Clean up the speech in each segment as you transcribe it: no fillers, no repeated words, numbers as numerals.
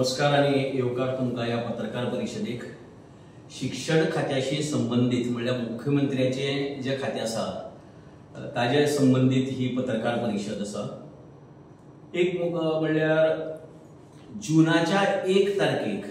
नमस्कार आनी येवकार तुमकां ह्या पत्रकार परिशदेक. शिक्षण खात्याशी संबंदीत म्हणल्यार मुख्यमंत्र्याचें जें खातें आसा ताजे संबंदीत ही पत्रकार परिशद आसा. एक म्हणल्यार जुनाच्या 1 तारखेक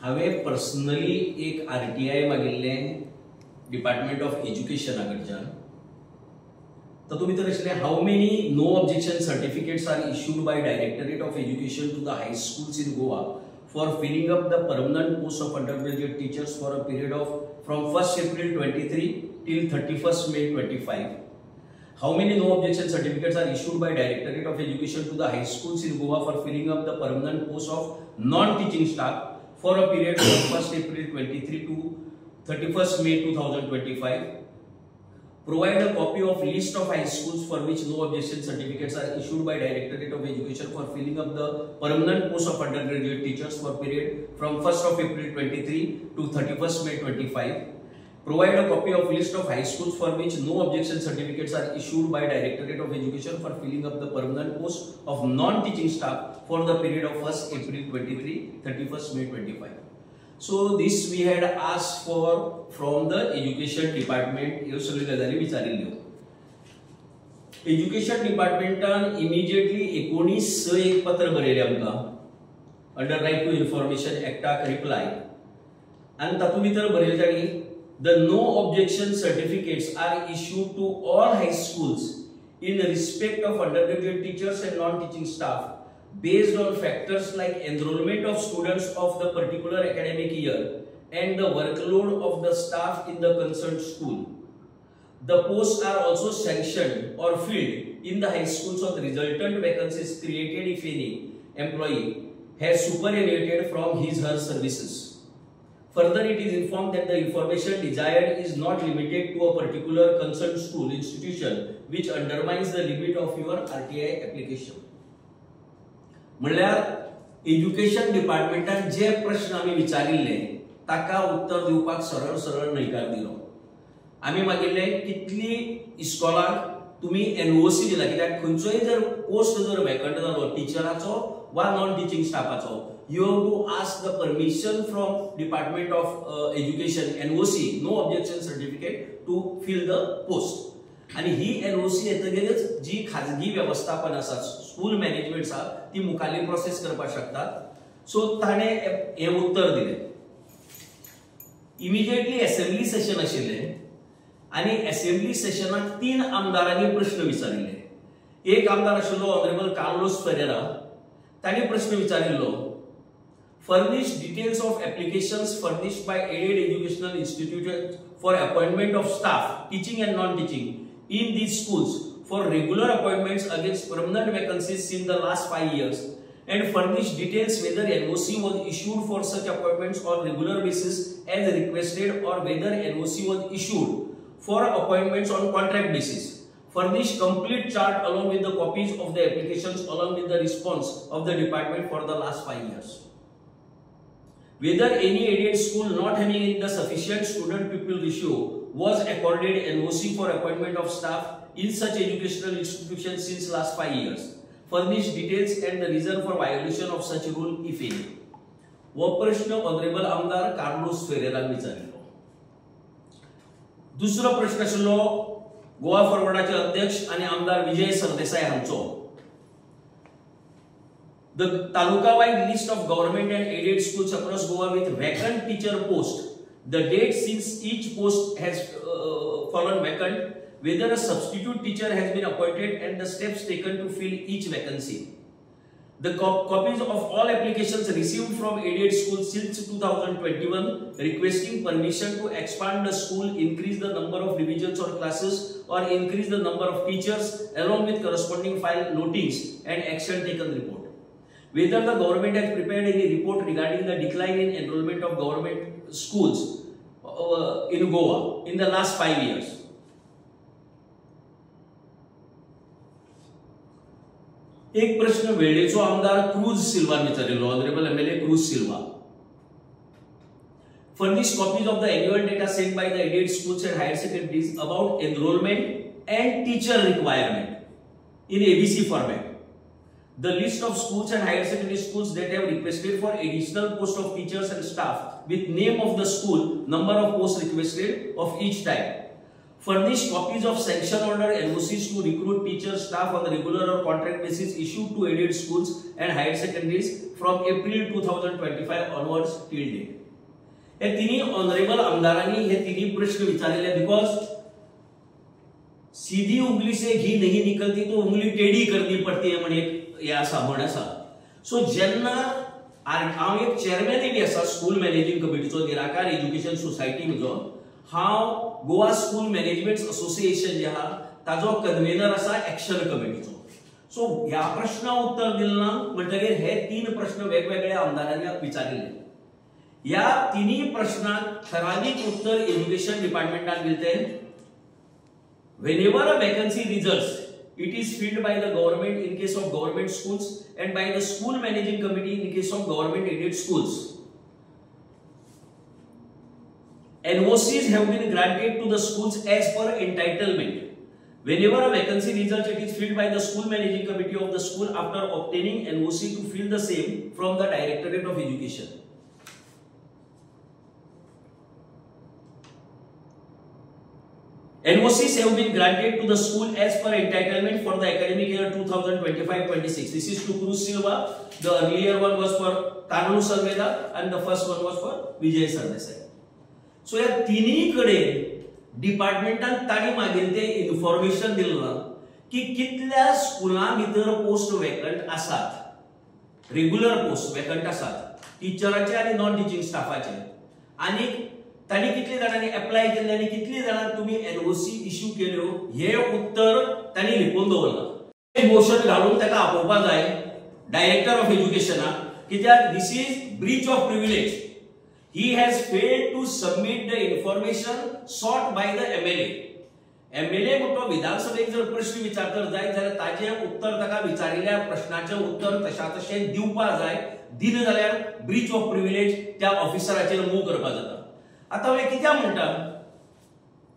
हांवें पर्सनली एक RTI मागिल्लें डिपार्टमेंट ऑफ एज्युकेशना कडच्यान. तातूंत भितर आशिल्लें how many no objection certificates are issued by Directorate of Education to the high schools in Goa for filling up the permanent post of undergraduate teachers for a period of from 1st April 23 till 31st May 25. How many no objection certificates are issued by Directorate of Education to the high schools in Goa for filling up the permanent post of non-teaching staff for a period from 1st April 23 to 31st May 2025? Provide a copy of list of high schools for which no objection certificates are issued by Directorate of Education for filling up the permanent post of undergraduate teachers for period from 1st of April 23 to 31st May 25. Provide a copy of list of high schools for which no objection certificates are issued by Directorate of Education for filling up the permanent post of non-teaching staff for the period of 1st April 23, 31st May 25. So this we had asked for from the education department. ह्यो सगळ्यो गजाली विचारिल्ल्यो. Education डिपार्टमेंटान immediately 19/6 एक पत्र बरयलें आमकां under right to information एक्टाक reply, आनी तातूंत भितर बरयलें तांणी the no objection certificates are issued to all high schools in respect of undergraduate teachers and non-teaching staff based on factors like enrollment of students of the particular academic year and the workload of the staff in the concerned school. The posts are also sanctioned or filled in the high schools on the resultant vacancies created if any employee has superannuated from his or her services. Further, it is informed that the information desired is not limited to a particular concerned school institution, which undermines the limit of your RTI application. म्हणल्यार education डिपार्टमेंटान जे प्रश्न आमी विचारिल्ले ताका उत्तर दिवपाक सरळ सरळ न्हयकार दिलो. आमी मागिल्ले कितली इस्कॉलांक तुमी NOC दिला, कित्याक खंयचोय जर पोस्ट जर वेकंट जालो टिचराचो वा नॉन टिचींग स्टाफाचो, you have to ask the permission from Department of Education, NOC, no objection certificate to fill the post. आनी ही NOC येतगीरच जी खाजगी वेवस्थापन आसा, स्कूल मॅनेजमेंट आसा, ती मुखाल्ली प्रोसेस करपाक शकतात. सो ताणें हें उत्तर दिलें. इमिजिएटली असेंब्ली सेशन आशिल्लें आनी असेंब्ली सेशनाक 3 आमदारांनी प्रश्न विचारिल्ले. एक आमदार आशिल्लो ऑनरेबल कार्लोस फेरेरा, ताणें प्रश्न विचारिल्लो furnish details of applications furnished by aided educational institutions for appointment of staff, teaching and non-teaching, in these schools for regular appointments against permanent vacancies in the last 5 years, and furnish details whether NOC was issued for such appointments on regular basis as requested or whether NOC was issued for appointments on contract basis. Furnish complete chart along with the copies of the applications along with the response of the department for the last 5 years. Whether any aided school not having the sufficient student-pupil ratio was accorded NOC for appointment of staff in such educational institutions since last 5 years. Furnish details and the reason for violation of such rule if any. हो प्रश्न honourable आमदार Carlos फेरेरान विचारिल्लो. दुसरो प्रश्न आशिल्लो गोवा फॉरवर्डाचे अध्यक्ष आनी आमदार विजय सरदेसाय हांचो. The taluka-wide list of government and aided schools across Goa with vacant teacher post, the date since each post has fallen vacant, whether a substitute teacher has been appointed and the steps taken to fill each vacancy. The copies of all applications received from aided schools since 2021 requesting permission to expand the school, increase the number of divisions or classes, or increase the number of teachers along with corresponding file notings and action taken report. Whether the government has prepared any report regarding the decline in enrollment of government schools in Goa in the last 5 years. एक प्रश्न वेळेचो आमदार Cruz सिल्वान विचारिल्लो, honourable MLA Cruz Silva. Furnish copies of the annual data sent by the aided schools and higher secondaries about enrollment and teacher requirement in ABC format. The list of schools and higher secondary schools that have requested for additional post of teachers and staff with name of the school, number of posts requested of each type. Furnish copies of sanction order NOCs to recruit teachers, staff on the regular or contract basis issued to aided schools and higher secondaries from April 2025 onwards till date. हे तिन्ही honourable आमदारांनी हे तिन्ही प्रश्न विचारलेले, because सीधी उंगली से घी नहीं निकलती तो उंगली टेढ़ी करनी पडती है म्हण एक हे आसा म्हण आसा. सो जेन्ना हांव एक चेअरमॅनय बी आसा स्कूल मॅनेजींग कमिटीचो, निराकार एज्युकेशन सोसायटी म्हजो, हांव गोवा स्कूल मॅनेजमेंट असोसिएशन जे आहा ताजो कन्वेनर आसा एक्शन कमिटीचो. सो ह्या प्रश्ना उत्तर दिलें ना म्हणटगीर हे तीन प्रश्न वेगवेगळ्या आमदारांनी विचारिल्ले. ह्या तिन्ही प्रश्नाक ठरावीक उत्तर एज्युकेशन डिपार्टमेंटान दिलें तें, whenever a vacancy results, it is filled by the government in case of government schools and by the school managing committee in case of government aided schools. NOCs have been granted to the schools as per entitlement. Whenever a vacancy results, it is filled by the school managing committee of the school after obtaining NOC to fill the same from the Directorate of Education. NOCs have been granted to the school as per entitlement for the academic year 2025-26. This is to Cruz Silva. The earlier one was for Carlos Almeida and the first one was for Vijay Sardesai. So ह्या तिन्ही कडेन डिपार्टमेंटान तांणी मागील ते information दिलें ना की कितल्या स्कुलां भितर पोस्ट वेकंट आसात, रेगुलर पोस्ट वेकंट आसात टिचराचे आनी नॉन टिचींग स्टाफाचे, आनी तांणी कितले जाणांनी एप्लाय केल्ले आनी कितले जाणांक तुमी एनओसी इश्यू केल्यो हे उत्तर तांणी लिपोवन दवरलां. मोशन घालून ताका आपोवपाक जाय डायरेक्टर ऑफ एज्युकेशनाक, कित्याक this is breach of privilege. He has failed to submit the information sought by the MLA. MLA म्हणतो विधानसभेक जर प्रश्न विचारतर जाय जाल्यार ताजें उत्तर ताका विचारिल्ल्या प्रश्नाचें उत्तर तशा तशें दिवपाक जाय, दिलें जाल्यार ब्रीच ऑफ प्रिविलेज त्या ऑफिसराचेर मूव करपाक जाता. आतां हांवें कित्याक म्हणटा,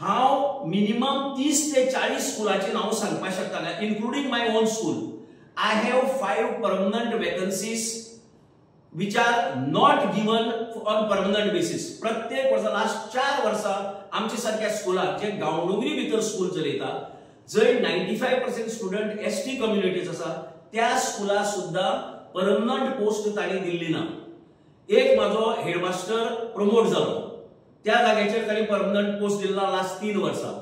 हांव मिनिमम 30 ते 40 स्कुलाचें नांव सांगपाक शकता, including my own school. I have 5 permanent vacancies which are not given on permanent basis. प्रत्येक वर्सा लास्ट 4 वर्सां आमच्या सारक्या स्कुलाक जे गांवडोंगरी भितर स्कूल चलयता, जंय 95% स्टुडंट ST communities आसा, त्या स्कुलाक सुद्दां परमनंट पोस्ट तांणी दिल्ली ना. एक म्हाजो हेडमास्टर प्रमोट जालो, त्या जाग्याचेर तांणी परमनंट पोस्ट दिल्ला लास्ट 3 वर्सां.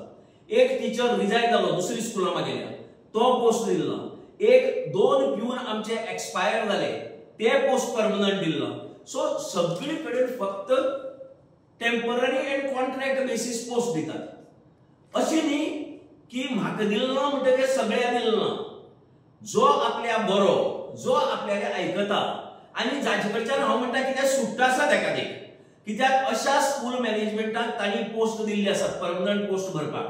एक टिचर रिजायन जालो दुसरी स्कुलां मागेल्या, तो पोस्ट दिल्ला. एक 2 प्यून आमचे एक्सपायर जाले, ते पोस्ट परमनंट दिल्ला. सो सगळे कडेन फक्त temporary and contract basis post दितात. अशें न्ही की म्हाका दिल्लो ना म्हणटकीर सगळ्यांक दिल्लो ना. जो आपल्या बरो, जो आपल्याले आयकता आनी जाचे कडच्यान हांव म्हणटा कित्याक सुट्टा आसा ताका एक, कित्याक अशा स्कूल मॅनेजमेंटाक तांणी पोस्ट दिल्ली आसात परमनंट पोस्ट भरपाक.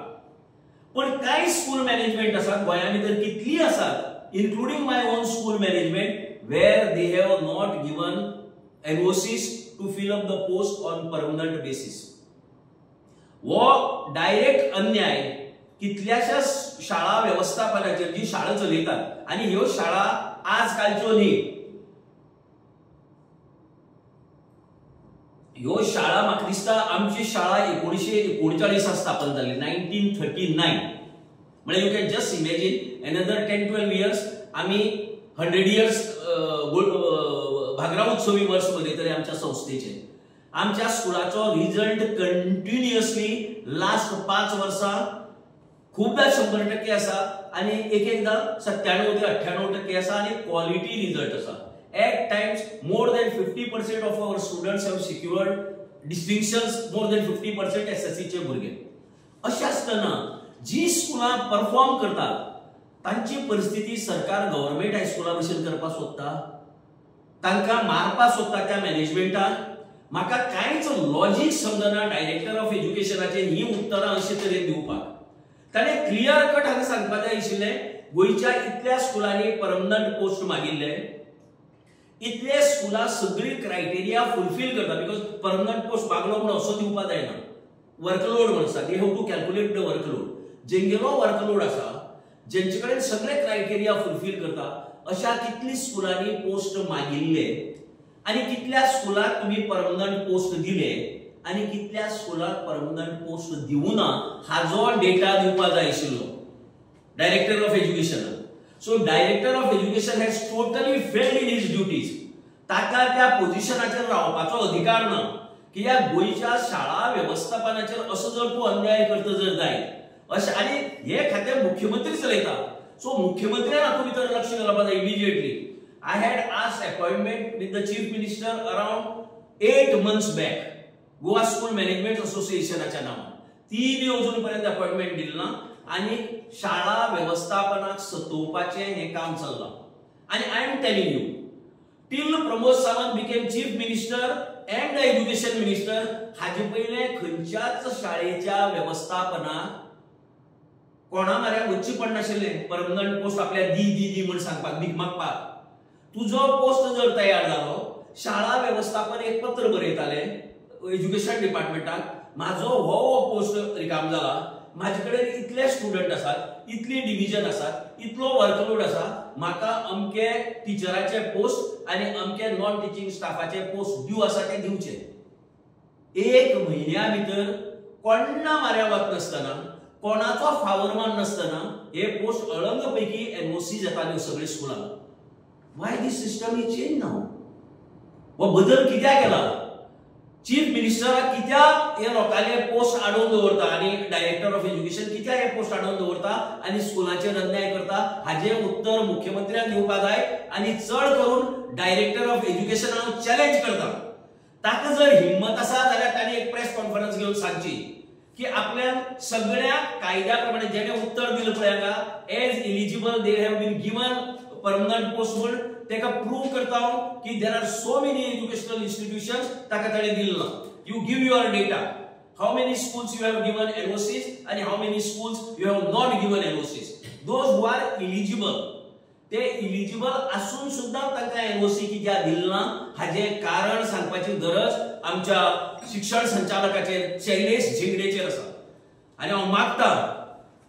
पण कांय स्कूल मॅनेजमेंट आसात गोंया भितर कितलीं आसात, including my own school management, where they have not given NOCs to fill up the post on permanent basis. वो डायरेक्ट अन्याय कितल्याश्या शाळा वेवस्थापनाचेर जी शाळा चलयतात, आनी ह्यो शाळा आज कालच्यो न्ही, ह्यो शाळा म्हाका दिसता आमची शाळा 1939 स्थापन जाली, 1939. म्हणजे you can just imagine another 10-12 years आमी 100 इयर्स भागरा उत्सवी वर्स मनयतले आमच्या संस्थेचे. आमच्या स्कुलाचो रिजल्ट कंटिन्युअसली लास्ट 5 वर्सां खुबदां 100% आसा आनी एक एकदां 97 ते 98% आसा आनी क्वॉलिटी रिजल्ट आसा. At times more than 50% of our students have secured distinctions, more than 50% SSC चे भुरगे. अशें आसतना जी स्कुलां परफॉर्म करतात तांची परिस्थिती सरकार गव्हर्मेंट हायस्कुला भशेन करपाक सोदता, तांकां मारपाक सोदता त्या मॅनेजमेंटान. म्हाका कांयच लॉजीक समजना डायरेक्टर ऑफ एज्युकेशनाचेर ही उत्तरां अशे तरेन दिवपाक. ताणें क्लियर कट हांगा सांगपाक जाय आशिल्लें, गोंयच्या इतल्या स्कुलांनी परमनंट पोस्ट मागिल्ले, इतले स्कुलां सगळी क्रायटेरिया फुलफील करता, because permanent post मागलो म्हणून असो दिवपाक जायना. वर्कलोड म्हण आसा, they have to calculate the workload. जेंगेलो workload आसा जेंचे कडेन सगळे क्रायटेरिया फुलफील करता अशा कितली स्कुलांनी पोस्ट मागिल्ले आनी कितल्या स्कुलाक तुम्ही परमनंट पोस्ट दिले आनी कितल्या स्कुलाक परमनंट पोस्ट दिवना हाजो डेटा दिवपा जाय आशिल्लो director of education. So director of education has totally failed in his duties. ताका त्या पोझिशनाचेर रावपाचो अधिकार ना की ह्या गोंयच्या शाळा वेवस्थापनाचेर असो जर तूं अन्याय करता जर जायत अशें. आनी हे खातें मुख्यमंत्री चलयता, सो मुख्यमंत्र्यान हातूंत भितर लक्ष घालपा जाय immediately. I had asked appointment with the chief minister around 8 months back Goa school management असोसिएशनाच्या नांवान, ती बी अजून पर्यंत अपॉइंटमेंट दिली ना आनी शाळा वेवस्थापनाक सतोवपाचें हें काम चल्लां. आनी I am telling you, till Pramod Sawant became chief minister and the education minister, हाजे पयलें खंयच्याच शाळेच्या वेवस्थापनाक कोणा माऱ्याक वच्चें पडनाशिल्लें परमनंट पोस्ट आपल्या दी दी दी म्हण सांगपाक, भीक मागपाक. तुजो पोस्ट जर तयार जालो, शाळा वेवस्थापन एक पत्र बरयतालें एज्युकेशन डिपार्टमेंटाक, म्हाजो हो पोस्ट रिकाम जाला, म्हाजे कडेन इतले स्टुडंट आसात, इतली डिविजन आसात, इतलो वर्कलोड आसा, म्हाका अमके टिचराचे पोस्ट आनी अमके नॉन टिचींग स्टाफाचे पोस्ट ड्यू आसा ते दिवचे. एक म्हयन्या भितर कोण्णा माऱ्या वचनासतना, कोणाचो फावर माननासतना हे पोस्ट अळंग पैकी एनओसी जाताल्यो सगळे स्कुलांक. Why this system is change now? हो बदल कित्याक केला? चीफ मिनिस्टराक कित्याक हे लोकांले पोस्ट आडोवन दवरता आनी डायरेक्टर ऑफ एज्युकेशन कित्याक हे पोस्ट आडोवन दवरता आनी स्कुलाचेर अन्याय करता हाजें उत्तर मुख्यमंत्र्यान दिवपा जाय. आनी चड करून डायरेक्टर ऑफ एज्युकेशन हांव चॅलेंज करता, ताका जर हिम्मत आसा जाल्यार ताणें एक प्रेस कॉन्फरन्स घेवन सांगची की आपल्यान सगळ्या कायद्या प्रमाणे जेणे उत्तर दिलें पळय हांगा as eligible they have been given permanent post म्हण ताका प्रूव करता हांव की there are so many educational institutions ताका ताणें दिलें ना. You give your data, how many schools you have given NOCs आनी how many schools you have not given NOCs. Those who are eligible, ते इलिजिबल आसून सुद्दां तांकां एनओसी कित्याक दिलें ना हाजें कारण सांगपाची गरज आमच्या शिक्षण संचालकाचेर शैलेश झिंगडेचेर आसा. आनी हांव मागता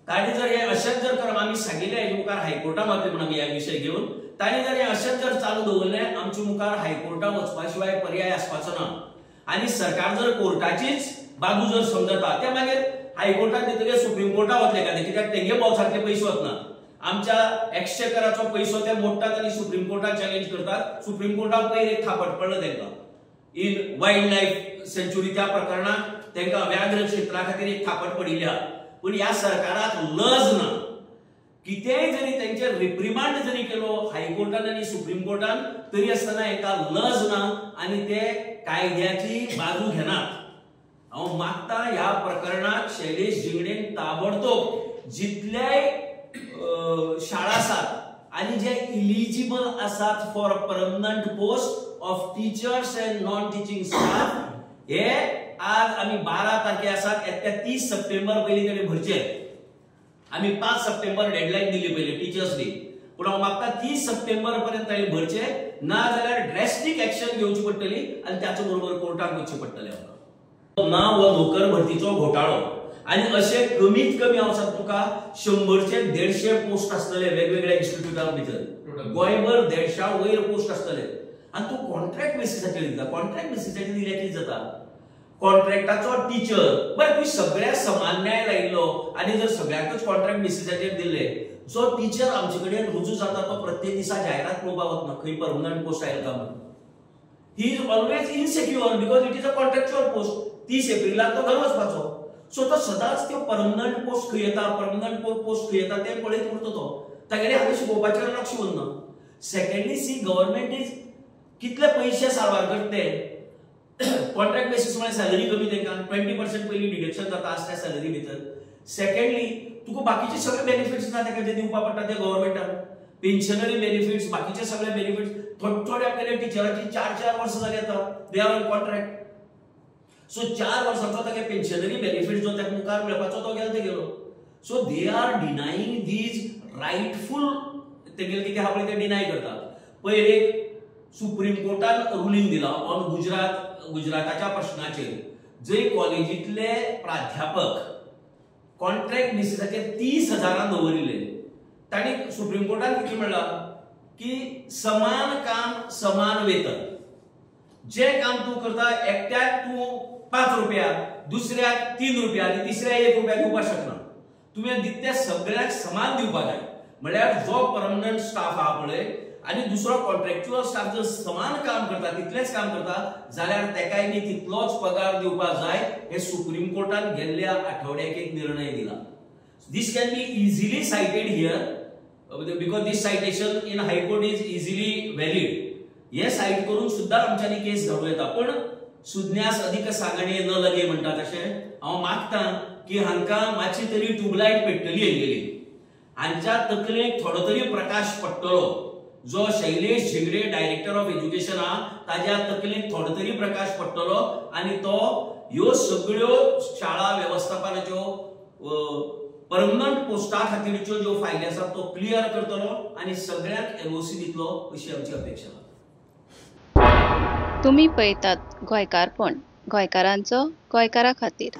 ताणें जर हें अशेंच जर करप, आमी सांगिल्लें हेजे मुखार हायकोर्टान वतले म्हूण आमी ह्या विशय घेवन, ताणें जर हें अशेंच जर चालू दवरलें आमचे मुखार हायकोर्टान वचपा शिवाय पर्याय आसपाचो ना. आनी सरकार जर कोर्टाचीच बाजू जर समजता ते मागीर हायकोर्टान दितकीर सुप्रीम कोर्टान वतले का, कित्याक तेंगे बोल्सांतले पयशे वतना आमच्या एक्सचेकराचो पयसो ते मोडटात आनी सुप्रीम कोर्टान चॅलेंज करतात. सुप्रीम कोर्टान पयर एक थापट पडलो तांकां इन वायल्ड लायफ सँच्युरी त्या प्रकरणांत तांकां व्याघ्र क्षेत्रा खातीर एक थापट पडिल्ली आहा. पूण ह्या सरकाराक लज ना, कितेंय जरी तेंचेर रिप्रिमांड जरी केलो हायकोर्टान आनी सुप्रीम कोर्टान तरी आसतना हेका लज ना आनी ते कायद्याची बाजू घेनात. हांव मागता ह्या प्रकरणाक शैलेश झिंगडेन ताबडतोब जितल्याय शाळा आसात आनी जे इलिजिबल आसात for permanent post of teachers and non teaching staff हे आज आमी 12 तारखे आसात, येत्या 30 सप्टेंबर पयलीं ताणें भरचे. आमी 5 सप्टेंबर डेडलायन दिली पयलीं टिचर्स डे, पूण हांव मागता 30 सप्टेंबर पर्यंत ताणें भरचे, ना जाल्यार ड्रेस्टीक एक्शन घेवची पडटली आनी त्याचे बरोबर कोर्टाक वचचें पडटलें आमकां. ना हो नोकर भरतीचो घोटाळो आनी अशे कमीत कमी हांव सांगता तुका 100 ते 150 पोस्ट आसतले वेगवेगळ्या इन्स्टिट्यूटां भितर, गोंयभर 150 वयर पोस्ट आसतले. आनी तूं कॉन्ट्रॅक्ट बेसिसाचेर दिता, कॉन्ट्रॅक्ट बेसिसाचेर दिल्यार कितें जाता, कॉन्ट्रॅक्टाचो टिचर बरें तुवें सगळ्या समान न्याय लायिल्लो आनी जर सगळ्यांकूच कॉन्ट्रॅक्ट बेसिसाचेर दिल्ले, जो टिचर आमचे कडेन रुजू जाता तो प्रत्येक दिसा जायरात पळोवपाक वतना खंय परमनंट पोस्ट आयला काय म्हणून. He is always insecure because it is a contractual post. 30 एप्रिलाक तो घर वचपाचो, सो तो सदांच त्यो परमनंट पोस्ट खंय येता, परमनंट पोस्ट खंय येता तें पळयत उरता तो, तागेले हांवें शिकोवपाचेर लक्ष उरना. सेकंडली सी गव्हर्मेंट is कितले पयशे साल्वार करता ते कॉन्ट्रॅक्ट बेसीस म्हळ्यार सॅलरी कमी तांकां 20% पयलीं डिडक्शन जाता आसता सॅलरी भितर. सेकंडली तुका बाकीचे सगळे बेनिफिट्स ना ताका जे दिवपा पडटा ते गव्हर्मेंटान, पेन्शनरी बेनिफिट्स, बाकीचे सगळे बेनिफिट्स. थोडे थोडे आपल्याला टिचराची 4-4 वर्सां जाली आतां they are on contract, so 4 वर्सांचो ताका पेन्शनरी बेनिफीट जो ताका मुखार मेळपाचो तो गेलो तेगेलो. So they are denying these rightful तेगेले कितें आहा पळय ते डिनाय करतात. पयर एक सुप्रीम कोर्टान रुलींग दिला ऑन गुजरात, गुजराताच्या प्रश्नाचेर, जंय कॉलेजींतले प्राध्यापक कॉन्ट्रॅक्ट बेसिसाचेर 30,000 दवरिल्ले तांणी सुप्रीम कोर्टान कितें म्हणलां की समान काम समान वेतन. जे काम तूं करता एकट्याक तूं 5 रुपया, दुसऱ्याक 3 रुपया आनी तिसऱ्याक 1 रुपया दिवपाक शकना. तुवें दित सगळ्यांक समान दिवपाक जाय. म्हळ्यार जो परमनंट स्टाफ आहा पळय आनी दुसरो कॉन्ट्रॅक्च्युअल स्टाफ जर समान काम करता, तितलेंच काम करता जाल्यार तेकाय बी तितलोच पगार दिवपाक जाय. हे सुप्रीम कोर्टान गेल्ल्या आठवड्याक एक निर्णय दिला. This can be easily cited here because this citation in high court is easily valid. हे सायट करून सुद्दां आमच्यांनी केस घालूं येता. पण सुज्ञास अधिक सांगणे न लगे म्हणटा तशें हांव मागतां की हांकां मातशी तरी ट्युबलायट पेट्टली येयलेली, हांच्या तकलेक थोडो तरी प्रकाश पडटलो. जो Shailesh Zingde director of education आहा ताज्या तकलेक थोडो तरी प्रकाश पडटलो आनी तो ह्यो सगळ्यो शाळा वेवस्थापनाच्यो परमनंट पोस्टा खातीरच्यो ज्यो फायली आसात तो क्लियर करतलो आनी सगळ्यांक एनओसी दितलो अशी आमची अपेक्षा. तुमी पळयतात गोंयकारपण, गोंयकारांचो गोंयकारा खातीर.